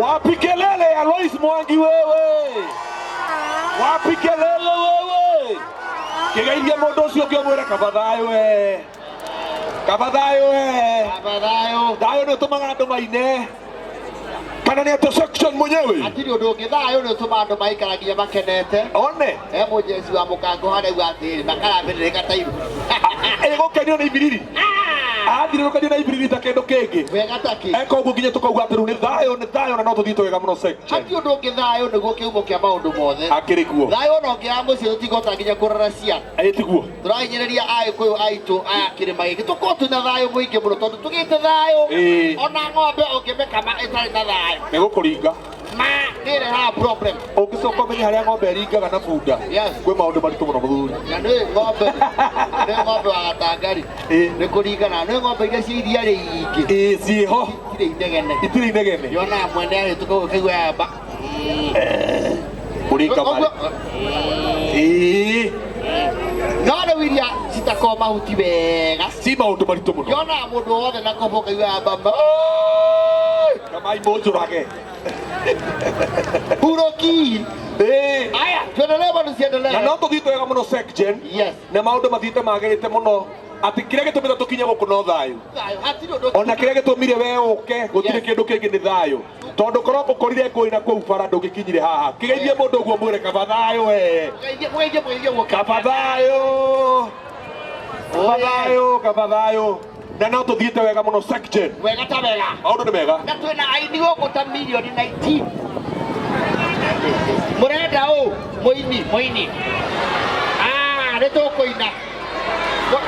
Wapi kelele ya Lois Mwangi wewe? Wapi kelele wewe? Kigeithia mundu ucio ũngĩ ũmwĩre kaba thayũ we. Kaba thayũ we. Baba thayũ. Thayũ nĩ ũtũmaga andũ maine. Kana nĩ atĩ section mwenyewe. Hatirĩ ũndũ ũngĩ, thayũ nĩ ũtũmaga andũ maikara nginya makenete. One. He mũjeci wa mũkango harĩa auga atĩrĩrĩ, makarambĩrĩrĩka ta iru. Ĩgũkenio nĩ ibiriri. Athirĩrũkanio na ibiriri ta kĩndũ kĩngĩ. Wega ta kĩ. Eka ũguo nginya tũkauga atĩ rĩu nĩ thayũ, nĩ thayũ na no tũthiĩte wega mũno section. Hatirĩ ũndũ ũngĩ, thayũ nĩguo kĩhumo kĩa maũndũ mothe. Akĩrĩ kuo. Thayũ ona ũngĩaga mũciĩ tũtingĩhota nginya kũrora ciana. Ĩ tiguo. Tũrahinyĩrĩria Agĩkũyũ aitũ aya kĩrĩma gĩkĩ tũkorwo twĩna thayũ mũingĩ mũno tondũ tũgĩte thayũ. Ĩĩ. Ona ng'ombe ũngĩmĩkama ĩtarĩ na thayũ Nĩ gũkũringa. Ma nĩ ĩrehaga problem. Ũngĩcoka ũmenye harĩa ng'ombe ĩringaga na bunda. Yes. Kwĩ maũndũ maritũ mũno mũthuri. Na nĩ ng'ombe, nĩ ng'ombe wa gatangari. Ĩĩ. Nĩ kũringana nĩ ng'ombe iria cia iria rĩingĩ. Ĩĩ ciĩho. Itirĩ inegene. Itirĩ inegene. Yonaga mwene ahĩtũka ũkaigua yamba. Kũringa marĩ. Ĩĩ. No rĩu iria citakorwo mahuti wega. Ci maũndũ maritũ mũno. Yonaga mũndũ wothe na kobo ũkaigua yamba ma. Kamai mũnjũrage. Hurũki. Ĩĩ. Aya, tuendelee bado siendelee. Na no tũthiĩte wega mũno section. Yes. Na maũndũ mathiĩte magĩrĩte mũno atĩ kĩrĩa gĩtũmĩte tũkinye gũkũ no thayũ. Thayũ, hatirĩ ũndũ. Ona kĩrĩa gĩtũmire we ũke gũtirĩ Yes. kĩndũ kĩngĩ nĩ thayũ. Tondũ korwo ũkorire ngũĩ na kũu bara ndũngĩkinyire haha. Kĩgeithie mũndũ ũguo mwĩre kaba thayũ we. Mũgeithie, mũgeithie, mũgeithie ũguo. Kaba thayũ. Kaba thayũ, kaba thayũ. Na no tũthiĩte wega mũno section. Wega ta wega. Maũndũ nĩ mega. Na twĩna aini gũkũ ta milioni 19. Mũrenda ũ? Mũini, mũini. Ah, nĩ tũkũina.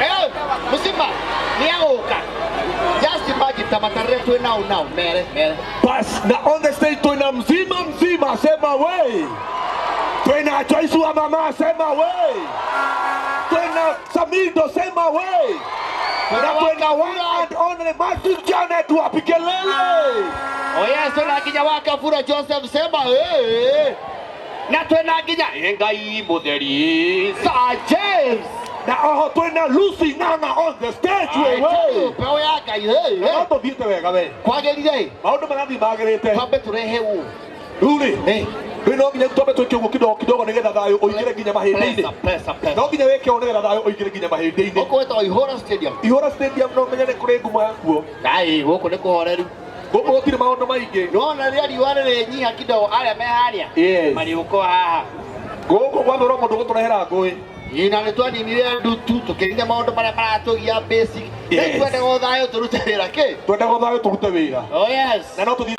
Eh, mũcima, nĩ agũka. Just imagine ta matarĩre twĩ nao nao, mere, mere. Bas, na on the stage twina mzima mzima, sema we. Twina Joyce wa mama, sema we. Twina Samido, sema we. Na twina one and only Martin Janet wa Pikelele. Oh yes, twĩna nginya wa Kabura Joseph, sema eh. Na twĩna nginya ĩ Ngai mũtheri Sir James. Na oho twina Lucy Nana on the stage we we. Mbeũ ya Ngai, hey, Na hey. no tũthiĩte wega we. Kwagĩrire Maũndũ marathiĩ magĩrĩte. twambe tũrehe ũ. Rĩu rĩ, Hey. rĩu no nginya twambe twĩke ũguo kidogo kidogo nĩgetha thayũ ũingĩre nginya mahĩndĩ-inĩ. Pesa, pesa, pesa. No nginya wĩke ũũ nĩgetha thayũ ũingĩre nginya mahĩndĩ-inĩ. Gũkũ gwĩtagwo Ihũra Stadium. Ihũra Stadium no menye nĩ kũrĩ ngumo yakuo. Ai, gũkũ nĩ kũhoreru. Gũkũ gũtirĩ maũndũ maingĩ. Nĩwona rĩrĩa riũa rĩrĩnyiha kidogo arĩa me harĩa Yes. marĩũka haha. Gũkũ gwathũrwo mũndũ gũtũrehera ngũĩ. Ĩ, na nĩ twaninire ndutu tũkĩnina maũndũ marĩa maratũgia basic. Rĩu Yes. twendaga o thayũ tũrute wĩra kĩ? Twendaga o thayũ tũrute wĩra. Oh yes. Na no tũthiĩ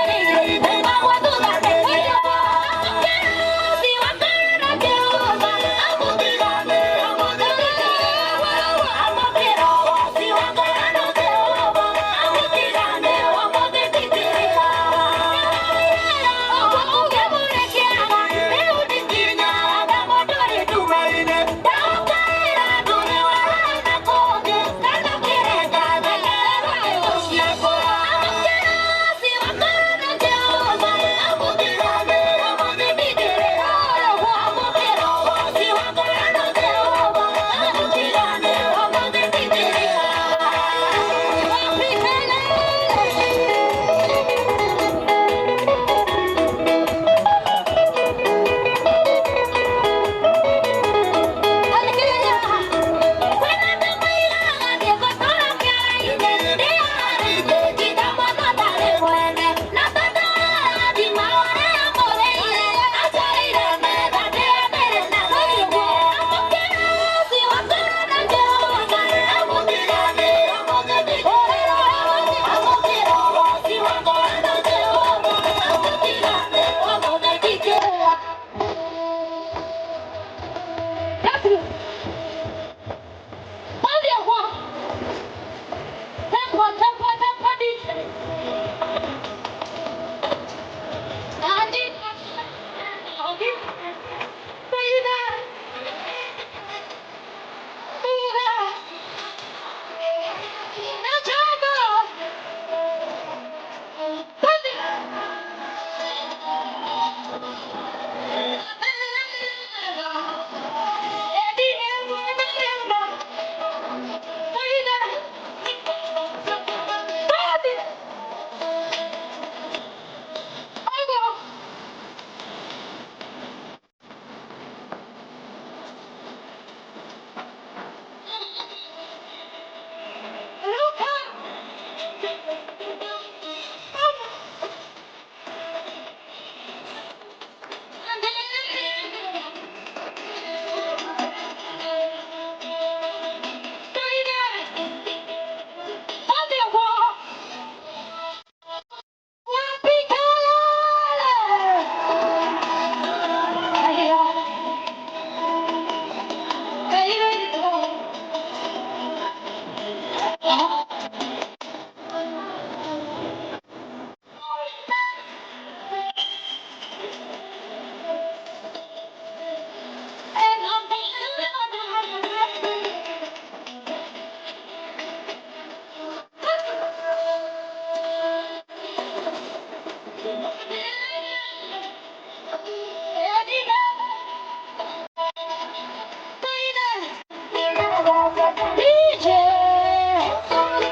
DJ.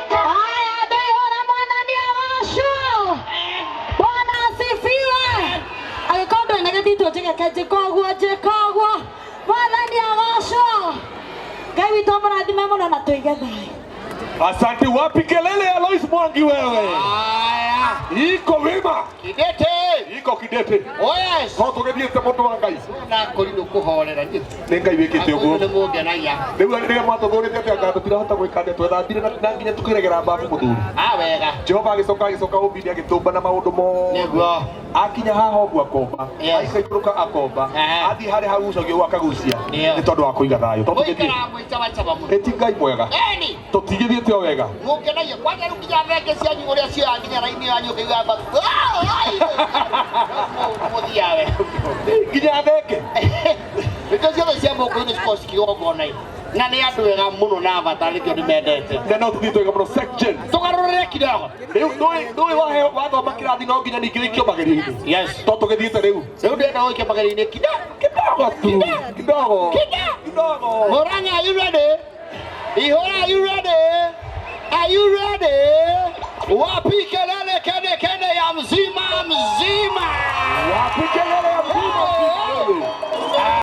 Haya, ndaiona mwana ni awasho. Bwana asifiwe. Angĩkorwo ndũĩ na gĩthitũ njĩgeke njĩka ũguo njĩka ũguo. Mwathani agocwo. Ngai witũ amũrathime mũno na tũige thayũ. Asante. Wapi kelele ya Lois Mwangi wewe? Haya. Iko wima, Kidete. iko kidete. Oh yes. No tũgĩthiĩte mũndũ wa Ngai. Na kũrinũ kũhorera nyĩ. Nĩ Ngai wĩkĩte ũguo. Nĩ mũngenagia. Rĩu rĩrĩa mwatũthũrĩte atĩ anga tũtirahota gwĩka atĩa twethambire na nginya tũkĩregera mbabu mũthuri. Ah wega. Jehova agĩcoka agĩcoka ũmbini agĩtũmba na maũndũ mothe. Nĩguo. Akinya haha ũguo akomba. Yes. Aikũrũka akomba. Ehe. Athiĩ harĩa hagucagio ũguo akagucia. Ndio. Nĩ tondũ wa kũiga thayũ. To tũgĩthiĩ. Mũikaraga mwĩcabacaba mũno. Ĩti Ngai mwega. Eni. Tũtigĩthiĩte o wega. Mũngenagia. Kwanja rĩu nginya thenge cianyu ũrĩa cioya nginya raini yanyu ũkaigua mbaru. Mũthiaga wega. Nginya thenge. Nĩkĩo ciothe cia mũkũyũ nĩ cikoragwo cikĩgongona-inĩ. Na nĩ andũ ega mũno na bata nĩkĩo ndĩmendete. Na no tũthiĩ twega mũno section. Tũgarũrĩre kidogo. Rĩu ndũĩ waheo wathoma kĩrathi no nginya ningĩ wĩikio magerio-inĩ. Yes. To tũgĩthiĩte rĩu. Rĩu ndĩrenda gũikia magerio-inĩ kidogo. Kidogo tu. Kidogo. Kidogo. Murang'a, are you ready? Ihora, are you ready? Are you ready? Wapi kelele?